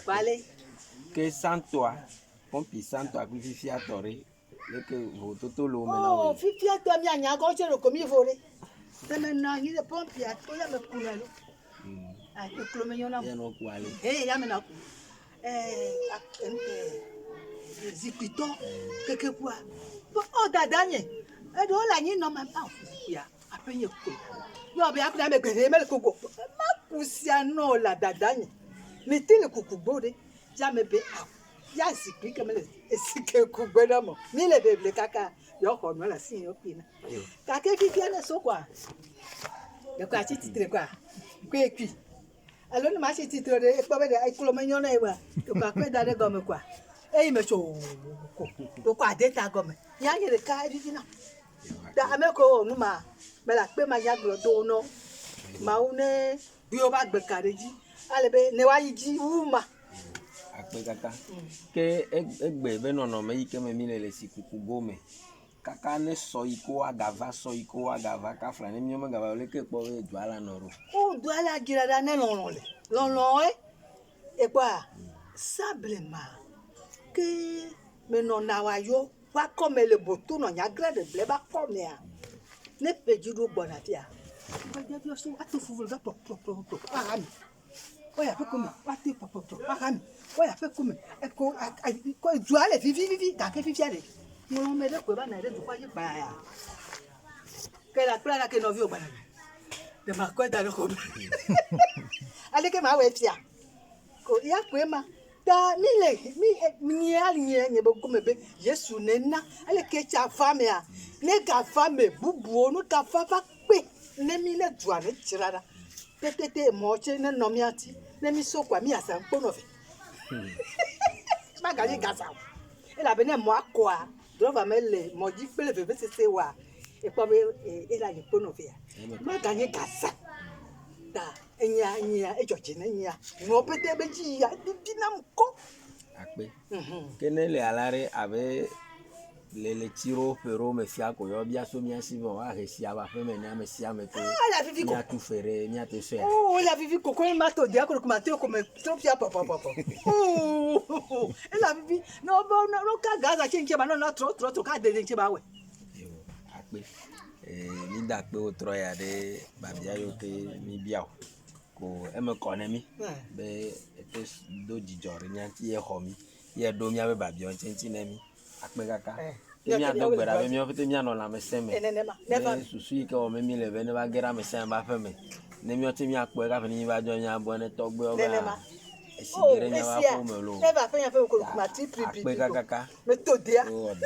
Kpale. Ke sãtɔa, pɔmpi sãtɔa kple fifia tɔ ɖe, leke vovototo le wo me na Oh, wòe? fifia tɔ mía nya gɔ tse ɖeko mi vo ɖe. Ne me nɔ anyi ɖe pɔmpia to ya me kuna ɖo. Eklo me nyɔna. Ya nɔ ku ale. Ee, ya me na ku. Ɛɛ, zikpuitɔ keke kua. Ɔ dada nye, eɖewo le anyi nɔ ma, awo zikpuia, aƒe nye ko. Yɔ be akuna me gbeɖe mele kogo. Ma ku sia nɔ la dada nye. Me te le kuku gbo ɖe. Ya me be awo. Ya zikpui ke mele esi ke ku gbe ɖe mo. Mi le beble kaka yɔ xɔ nua le asi yɔ kpi na. Gake fifia ne so kɔa, ɖeko atsi tsitre kɔa, koe kui. Alo ne matsi tsitre ɖe ekpɔ be ɖe eklo menyo na ye oa, ɖeko akɔe da ɖe gɔme kɔa, eyi me tso ko ɖeko ade ta gɔme. Ya nye ɖeka evivi na. Ta ame kewo wɔ nu ma, mele akpe ma nyagblɔ do wo nɔ. Mawu ne do yewoƒe agbe ka ɖe dzi ale be ne woayi dzi wu ma. Akpe kaka. Ke egbe be nɔnɔme yi ke me mi le le sikuku gome. Kaka ne sɔ yi ke woagava, sɔ yi ke woagava kafla ne míawo megava o, leke ekpɔ be dua la nɔ ɖo? O dua la dzra ɖa ne lɔlɔ̃ le. Lɔlɔ̃e ekpɔa sable ma ke menɔna wòayɔ ƒe akɔme le boto nɔ nyagra ɖe gblẽ be akɔmea. Ne ƒe dzi ɖo gbɔna fia, ƒe so ato fufu va kplɔkplɔkplɔ aha mi. Woyi aƒe kome, woate kplɔkplɔkplɔ aha mi. Woyi aƒe kome, eko ko dua le vivivivi gake fifia ɖe ŋlɔ me ɖe koe va nɔ ɖe dukɔa dzi gbaa. Ke la kpla la ke nɔviwo gbana. Ɖe makɔe da ɖe xɔ me. Aleke mawɔe fia? Ko ya koe ma. Ta mi le mi mia nye nye be gome be Yesu nena aleke tsa va mea? Ne gava me bubuwo nu ka va va kpe ne mi ne dua ne dzra ɖa. Petete mɔ tse ne nɔ mía ŋuti. Ne mi so koa mi asa ŋkpo nɔ ve. Maganyi gaza o. Elabe ne mɔa kɔa, drɔva mele mɔ dzi kple vevesese oa, ekpɔ be ela nyi kpo nɔ vea. Maganyi gaza. Ta enya nyia edzɔ dzi ne nyia. Nuwo pete be dzi yia evivi nam ko. Akpe. Ke ne le alea ɖe abe le ɣleti ɖewo ƒe ɖewo me fia ko yewoa bia so mía si be woahe tsia va aƒeme ne ame sia ame to Ele vivi ko. míatu fe ɖe míate sɔea. Oh, ele vivi ko ko ma to dia ko ma to ko me to fia pɔpɔpɔpɔ. Oh, ele vivi. Ne wo be ne wo ka gaza tse ŋtse ba ne na trɔ trɔ trɔ ka de de ŋtse ba wɛ. Yo, akpe. Eh, mi da akpe wo trɔ ya ɖe babia yiwo ke mi bia o. Ko eme kɔ ne mi be ete do dzidzɔ ɖe mía ŋuti ye xɔ mi ye ɖo míaƒe babiawo ŋuti ŋuti ne mi. Akpe kaka. Ke míado gbe ɖa be míawo pete míanɔ lãmesẽ me. Ne susu yi ke wɔm mi le be ne va ge ɖe ame sia ame ƒe aƒe me. Ne míawo tse míakpɔe kafi ne míva dzɔ míabɔ ne tɔgbuiawo be esi ge ɖe míaƒe aƒewo me loo. Akpe kakaka. Wowɔ dɔ.